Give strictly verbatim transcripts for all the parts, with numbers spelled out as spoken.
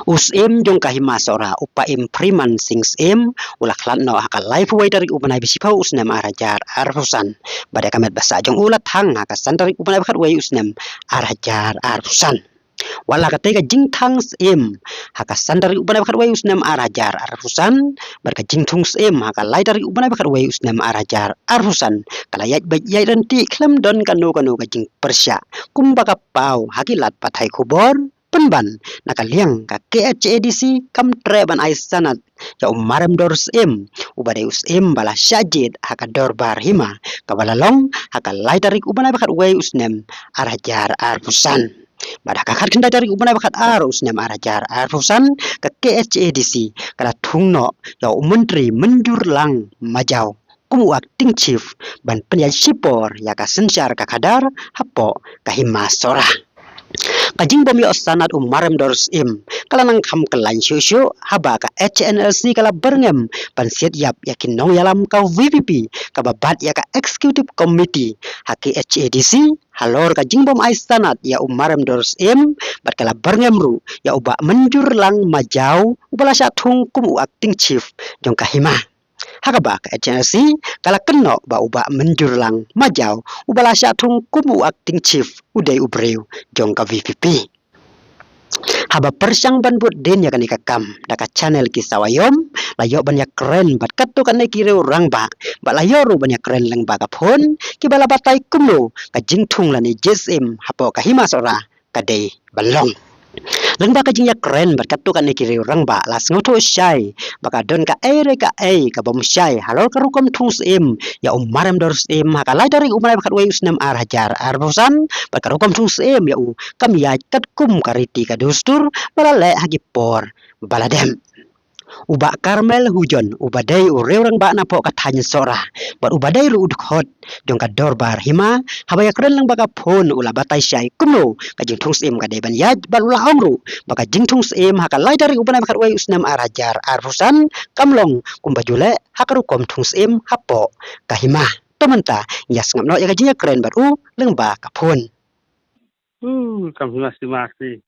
U Syiem jong ka Hima Sohra, u Paiem Freeman Singh Syiem, u la khlad noh ha ka laiphew wei tarik u bnai ba shiphew u snem ar hajar arphew san. Bad ïa ka met ba sah jong u la thang ha ka san tarik u bnai ba khatwei u snem ar hajar arphew san. Wat la katei ka jingthang Syiem ha ka san tarik u bnai ba khatwei u snem ar hajar arphew san, bad ka jingthung Syiem ha ka lai tarik u bnai ba khatwei u snem ar hajar arphew san, ka la ïaid beit ïaid ryntih khlem don kano kano ka jingpyrshah, kumba ka paw ha ki lad pathai khubor. Pynban na ka liang ka K H A D C kam treh ban ai sanad ïa u Maremdor Syiem, uba dei u Syiem ba la shah jied ha ka dorbar hima, kaba la long ha ka lai tarik u bnai ba khatwei u snem ar hajar arphew san. Bad ha ka khatkhyndai tarik u bnai ba khatar u snem ar hajar arphew san, ka K H A D C ka la thung noh ïa u Myntri Mynjurlang Majaw kum u Acting Chief ban pynïaid shipor ïa ka synshar ka khadar hapoh ka Hima Sohra. Ka jingbym ïoh sanad u Maremdor Syiem ka la nang kham kyllaiñ shuh shuh haba ka H N L C ka la byrngem ban siat ïap ïa ki nongïalam ka V P P, kaba bat ïa ka Executive Committee ha K H A D C, halor ka jingbym ai sanad ïa u Maremdor Syiem, bad ka la byrngem ruh ïa u Bah Mynjurlang Majaw, uba la shah thung kum u Acting Chief jong ka hima. Ha kaba ka H N L C ka la kynnoh ba u Bah Mynjurlang Majaw, uba la shah thung kum u Acting Chief, u dei u briew jong ka V P P. Haba pyrshang ban bud dien ïa kane ka kam da ka channel Ki Sawa Ïom, la ïoh ban ïakren bad katto katne ki riew rangbah, bad la ïoh ruh ban ïakren lyngba ka phone, kiba la batai kumno ka jingthung lane jied Syiem hapoh ka Hima Sohra ka dei ban long. Lyngba ka jingïakren bad katto katne ki riew rangbah, la sngewthuh shai ba ka don kaei re kaei ka bym shai halor ka rukom thung Syiem ïa u Maremdor Syiem ha ka lai tarik u bnai ba khatwei u snem ar hajar arphew san, bad ka rukom thung Syiem ïa u kam ïaid katkum ka riti ka dustur ba la leh ha ki por ba la dep. U Bah Karmel Hujon, uba dei u riew rangbah napoh ka thaiñ Sohra, bad uba dei ruh u dkhot jong ka dorbar hima, haba ïakren lyngba ka phone u la batai shai kumno ka jingthung Syiem ka dei ban ïaid, bad u la ong ruh ba ka jingthung Syiem ha ka lai tarik u bnai ba khatwei u snem ar hajar arphew san kam long kumba ju leh ha ka rukom thung Syiem hapoh ka hima. To mynta ïa sngap noh ïa ka jingïakren bad u lyngba ka phone. Hmm, kam hima sima si.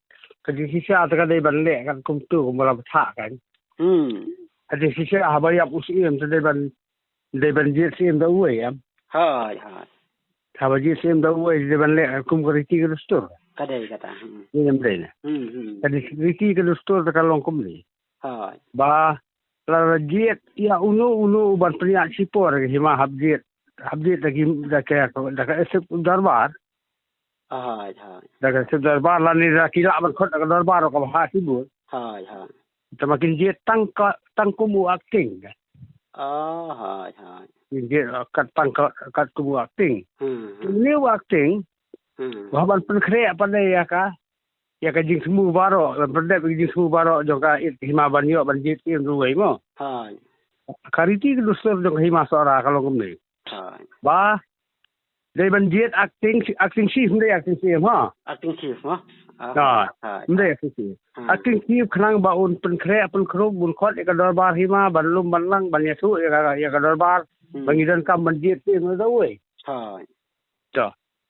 Ka jingshisha te ka dei ban leh kan kumtu kumba la bthah kan. Hmm. Ka jingshisha haba ïap u Syiem te dei ban, dei ban jied Syiem da uwei em. Hai, hai. Haba jied Syiem da uwei dei ban leh kan kum ka riti ka dustur. Ka dei kata. Hmm. Ni em dei na. Hmm, hmm. Ka riti ka dustur te ka long kumne. Hai. Ba la jied ïa uno uno ban pynïaid shipor ka hima hap jied. Hap jied da ki, da ka, da ka esep dorbar. Hai, hai. Da ka esep dorbar lane da ki lah ban khot da ka dorbar ka bha shibun. Hai, hai. Tangba kin jied tang ka, tang kum u Acting. Ah, hai, hai. Kin jied, uh, kat tang ka, kat kum u Acting. Hmm, hmm. Une u Acting, hmm, u hap ban pynkhreh pat de ïa ka, ïa ka jingsmu baroh, ban pyndep ïa ka jingsmu baroh jong ka hima ban ïoh ban jied Syiem da uwei mo. Hai. Ka riti ka dustur jong ka Hima Sohra ka long kumne. Hai. Ba dei ban jied Acting, Acting Chief, ym dei Acting Chief, ha? Acting Chief, ha? Ah, ha, ha, ym dei Acting Chief. Ha. Acting Chief khnang ba un pynkhreh, pynkhreh, un khot ïa ka dorbar hima, ban lum, ban lang, ban ïathuh ïa ka, ïa ka dorbar, hmm, ba ngi donkam ban jied Syiem da uwei. Ha. To.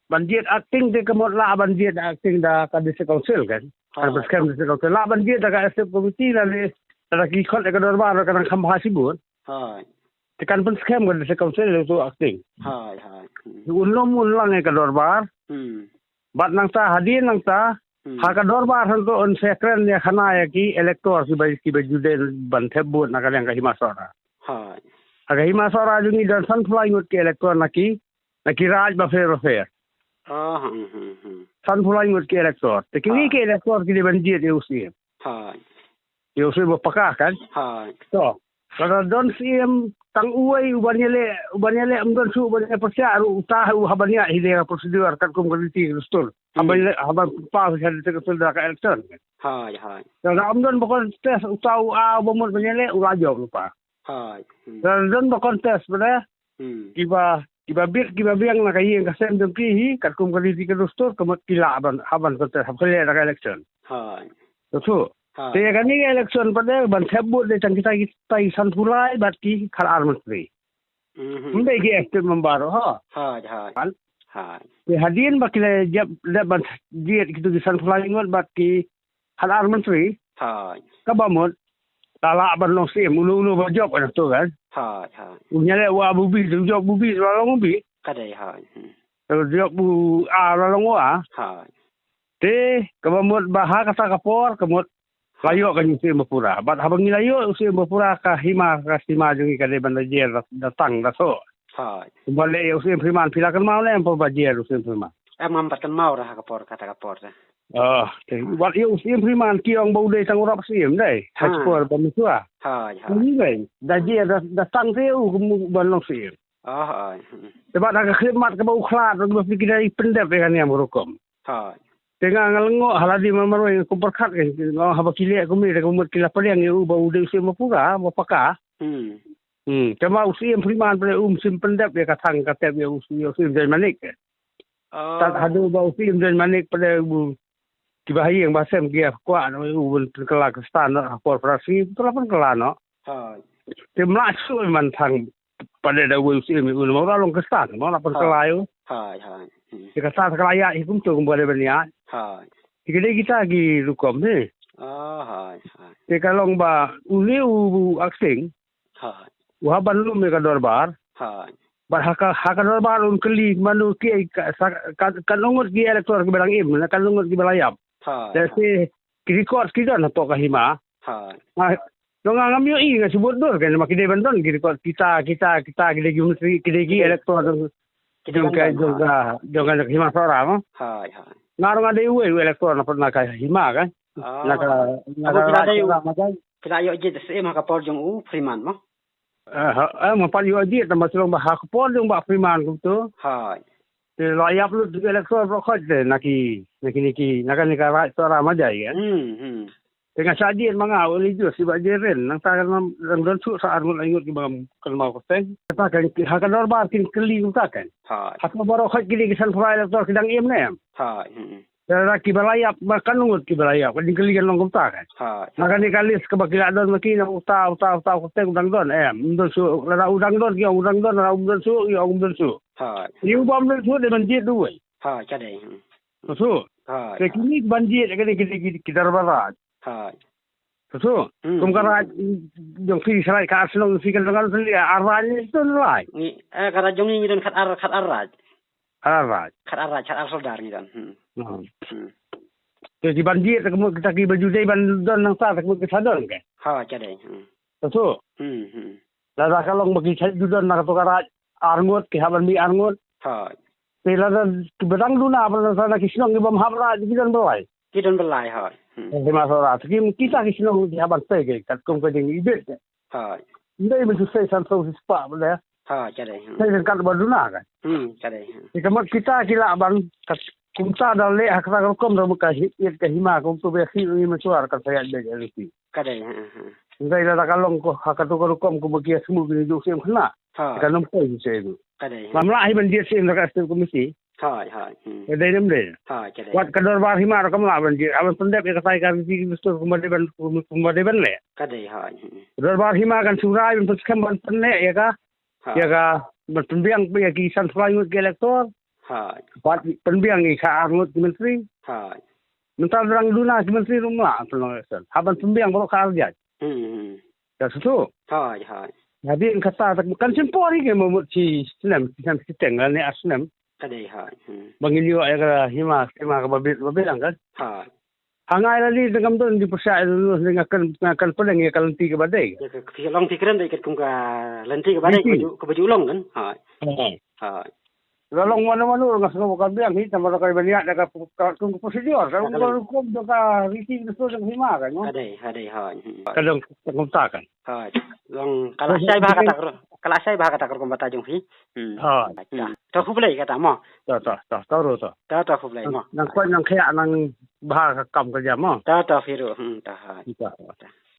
Ban jied Acting te ka mut lah ban jied Acting da ka District Council kan. Ha. Kan pynskhem District Council. Lah ban jied da ka Executive Committee lane da ki khot ïa ka dorbar ka nang kham bha shibun. Ha. Te kan pynskhem ka District Council ïa uto u Acting. Hai, hai. Hmm. Un lum un lang ïa ka dorbar. Hmm. Bad nangta hadien nangta, hmm, ha ka dorbar hangto un sa kren ïa khana ïa ki elector kiba, kiba ju dei ban thep vote na ka liang ka Hima Sohra. Hai. Ha ka Hima Sohra jong ngi don sanphew lai ngut ki elector na ki, na ki raid bapher bapher. Ah, hmm, hmm, hmm. Sanphew lai ngut ki elector. Te kine, hai, ki elector ki dei ban jied ïa u Syiem. Hai. Ïa u Syiem ba paka kan? Hai. To. Lada don Syiem tang uwei uban ïaleh, uban ïaleh, ym don shuh uban ïaleh pyrshah ruh uta u hap ban ïaid hi da ka procedure katkum ka riti ka dustur. Hmm. Hap ban ïaleh, hap ban pass hi da ka election. Hai, hai. Lada ym don ba contest uta u a uba mut ban ïaleh u la jop lypa. Hai. Hmm. Lada don ba contest ba dei, hmm, kiba, kiba bit, kiba biang na ka ïing ka sem jong ki hi katkum ka riti ka dustur ka mut ki lah ban, hap ban contest, hap ban leh da ka election. Hai. To shu. Ha. Te ïa kane ka election pat de ban thep vote de tang kita, kita ki sanphew lai bad ki khatar myntri. Mhm. Ym dei ki active member, ha. Ha, ha. Kan? Ha. Te hadien ba ki la jop, dep ban jied kito ki sanphew lai ngut bad ki khatar myntri. Hoi. Kaba mut, la lah ban long syiem, uno uno ba jop ka na tu kan. Hoi, hoi. U nya le wa bubi, tu jop bubi, tu la long bubi. Ka dei hoi. Hmm. Tu jop u a la long wa. Hoi. Te, kaba mut ba ha kata ka por, ka mut la ïoh ka u syiem ba pura. Bad haba ngi la ïoh u syiem ba pura ka hima, ka sima jong ngi ka dei ban da jer da, da tang da so. Hoi. Ba le ïoh u syiem Freeman phi la kynmaw ne em por ba jer u syiem Freeman. Em ngam pat kynmaw ra ha ka por kata ka por te. Oh, te wat ïoh u syiem Freeman ki ong ba u dei tang u rap syiem dei. Ha. Ha por ba mi sua. Hoi, hoi. Ni dei. Da jer da, da tang te u kum ban long syiem. Oh, hoi. Te bad ha ka khyllipmat kaba u khlad ba phi ki dei pyndep ïa ka niam rukom. Hoi. Te nga nga lyngngoh ha lade marwei nga kum pyrkhat ka nga haba ki leh kumne te ka mut ki la pdiang ïa u ba u dei u syiem ba pura ba paka. Hmm. Hmm. Te ma u syiem Freeman pdeng um shym pyndep ïa ka thang ka tep ïa u syiem, ïa u syiem Jaiñmanik. Oh. Tad haduh ba u syiem Jaiñmanik pdeng u kiba ha ïing ba sem ki ïa kwah na u ban pynkylla Khristan noh ha por Pharasi, u la pynkylla noh. Hoi. Te mla shu man thang pdeng da u syiem u ma u la long Khristan, ma u la pynkylla ïa u. Hoi, hoi. Hmm. Te kata ka la ïa hi kumto kumba dei ban ïa. Hoi. Te ka dei kita ki rukom hi. Oh, hoi, hoi. Te ka long ba u ne u, u Aksing. Hoi. U hap ban lum ïa ka dorbar. Hoi. Bad ha ka, ha ka dorbar un kylli mano ki ka, sa, ka, ka nongot ki elector kiba dang im, na ka nongot kiba la ïap. Hoi. Te se ki record ki don hapoh ka hima. Hoi. Ha, nong nga ngam ïohi nga shu bud dur kan, ma ki dei ban don ki record kita, kita, kita, ki dei ki menteri, ki dei ki elector jong, jong ka, jong ka, jong ka hima Sohra mo. Hoi, hoi. Nga ruh nga dei uwei u elector na, na ka hima kan. Ah. Na ka, na ka, ki la dei u, ki la ïoh jied syiem ha ka por jong u Freeman mo. Eh, ha, eh, ma pat ïoh jied tang ba shu long ba ha ka por jong Bah Freeman kumto. Hoi. Te la ïap lut ki elector baroh khoit te na ki, na ki, na ki, na ka, na ka Raid Sohra Majai kan. Hmm, hmm. Te nga shah jied ma nga u religious iba jied ren nangta kan dang don shuh sa ar ngut lai ngut kiba ngam kynmaw kyrteng. Kata kan ha ka dorbar kin kylli kumta kan. Hoi. Hato baroh khoit ki dei ki san phra elector ki dang im ne em. Hoi. Hmm. Lada kiba la ïap ba kan ngut kiba la ïap ka jingkylli kan long kumta kan. Hoi. Na kane ka list kaba ki la don ma ki na uta uta uta u kyrteng u dang don em. Um don shuh lada u dang don ki ong u dang don lada um don shuh ki ong um don shuh. Hoi. Ïa u bym don shuh dei ban jied duwai. Hoi, ka dei. Hmm. Ka shuh. Hoi. Te kine ban jied ka dei ki, ki, ki dorbar Raid. Hoi. Ka shuh. Hmm. Kum ka Raid jong phi Raid ka ar shnong phi kan don ar Raid ni don lai. Ni, eh, ka Raid jong ngi ngi don khat ar, khat ar Raid. Khat ar Raid. Khat ar Raid, khat ar sordar ngi don. Hmm. Hmm. Hmm. Te ki ban jied te ka mut kita kiba ju dei ban don nangta te ka mut kita don ke. Hoi, ka dei. Hmm. Ka shuh. Hmm, hmm. Lada ka long ba ki shait ju don na kato ka Raid ar ngut ki hap ban mih ar ngut. Hoi. Te lada kiba dang duna ba lada na ki shnong ki bym hap Raid ki don ba lai. Ki don ba lai, hoi. Hmm. Hima Sohra te ki, kita ki shnong ki hap ban sei ke katkum ka jingibit. Hoi. Ndei mynta sei san saw shispah ba le. Hoi, ka dei. Hmm. Sei ryngkat ba duna kan. Hmm, ka dei. Hmm. Te ka mut kita ki lah ban kat kumta da leh ha kata ka rukom da mut ka hi-, ïit ka hima kumto ba ïa ki ngi mynshwa kan sa ïaid beit ïa ki. Ka dei, ha, ha. Ngai lada ka long ko ha kato ka rukom kumba ki ïa sngewbha ki ju shem khynnah. Ha. Ka nang poi shisha ïa u. Ka dei, ha. Ngam lah hi ban jied shisha da ka state committee. Hoi, hoi. Hmm. Ka dei ne ym dei. Hoi, ka dei. Wat ka dorbar hima ruh kam lah ban jied. Hap ban pyndep ïa katai ka riti ki dustur kumba dei ban, kumba dei ban leh. Ka dei, hoi. Hmm. Dorbar hima kan shu rai ban pynskhem ban pynneh ïa ka. Ha. Ïa ka ban pynbiang ïa ki san phra ngut ki elector. Hoi. Bad pynbiang ïa ka ar ngut ki myntri. Hoi. Mynta dang duna ki myntri ruh mla pynlong election. Hap ban pynbiang baroh ka ar jait. Hmm, hmm. Ka shu. Hoi, hoi. Hadien kata tak kan shim por hi ke mo mut shi snem, shi snem shiteng lane ar snem. Ka dei, hoi. Hmm. Ba ngin ïoh ïa ka hima, hima kaba bit, ba biang kan. Hoi. Ha ngai lade te ngam don jingpyrshah ïa lade nga kren, nga kren pdeng ïa ka lynti kaba dei. Ïa ka, ka long phi kren dei katkum ka lynti kaba dei, kaba ju, kaba ju long kan. Hoi. Hoi. Hoi. La long mano mano nga sngew ka biang hi tang ba ka ban ïa da ka, ka, ka procedure ka, ka rukom da ka riti da so jong hima kan. Ka dei, ka dei, hoi. Hmm. Ka dong ka kumta kan. Hoi. Long ka la shai bha kata ka ru-, ka la shai bha kata ka rukom bata jong phi. Hmm. Hoi. To khublei kata mo. To, to, to, to ruh to. To, to khublei mo. Nang koit nang khiah nang bha ka kam ka jam mo. To, to phi ruh. Hmm, to, hoi. To. To.